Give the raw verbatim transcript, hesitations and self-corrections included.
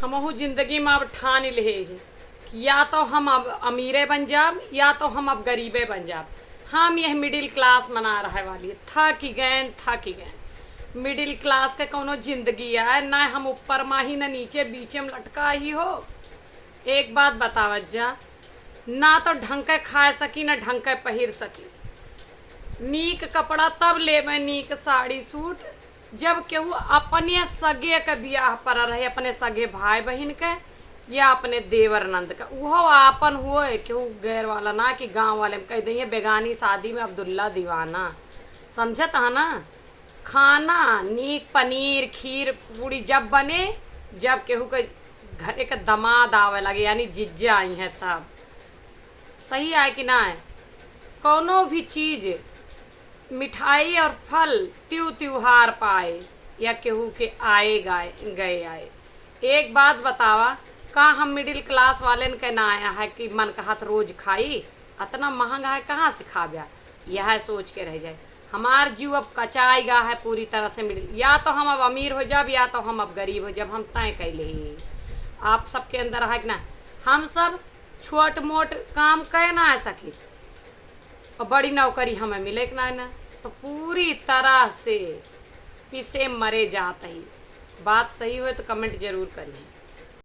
हमहू जिंदगी में अब ठान लेहे ही कि या तो हम अब अमीरे बन जाब, या तो हम अब गरीबे बन जाब। हम यह मिडिल क्लास मना रहे वाली, थक ही गए, थक ही गए। मिडिल क्लास के कौनो जिंदगी आए ना, हम ऊपर मा ही ना नीचे, बीचे में लटका ही हो। एक बात बतावत जा, ना तो ढंग के खाए सकी, ना ढंग के पहिर सकी। नीक कपड़ा तब लेबे, नीक साड़ी सूट, जब केहू अपने सगे के बियाह पर रहे, अपने सगे भाई बहिन के या अपने देवर नंद के, उहो आपन होए, केहू गैर वाला ना कि गाँव वाले में कह दइए बेगानी शादी में अब्दुल्ला दीवाना। समझत है ना? खाना नीक पनीर, खीर, पूड़ी जब बने, जब केहू के घरे के दामाद आवे लगे, यानी जिज्जा आई हैं तब। सही आए कि ना आए? कौनो भी चीज, मिठाई और फल, त्यू त्योहार पाए या केहू के आए गाए, गए आए। एक बात बतावा, का हम मिडिल क्लास वालेन के ना आया है कि मन कहत रोज खाई? अतना महंगा है, कहाँ से खाब्या? यह सोच के रह जाए। हमार जीव अब कचाई गा है पूरी तरह से मिडिल, या तो हम अब अमीर हो जाब, या तो हम अब गरीब हो जाब, हम तय कैले ही। आप सबके अंदर है कि ना, हम सब छोट मोट काम कह ना सकी और बड़ी नौकरी हमें मिले के ना, ना, तो पूरी तरह से पिसे मरे जात ही। बात सही होए तो comment जरूर करिए।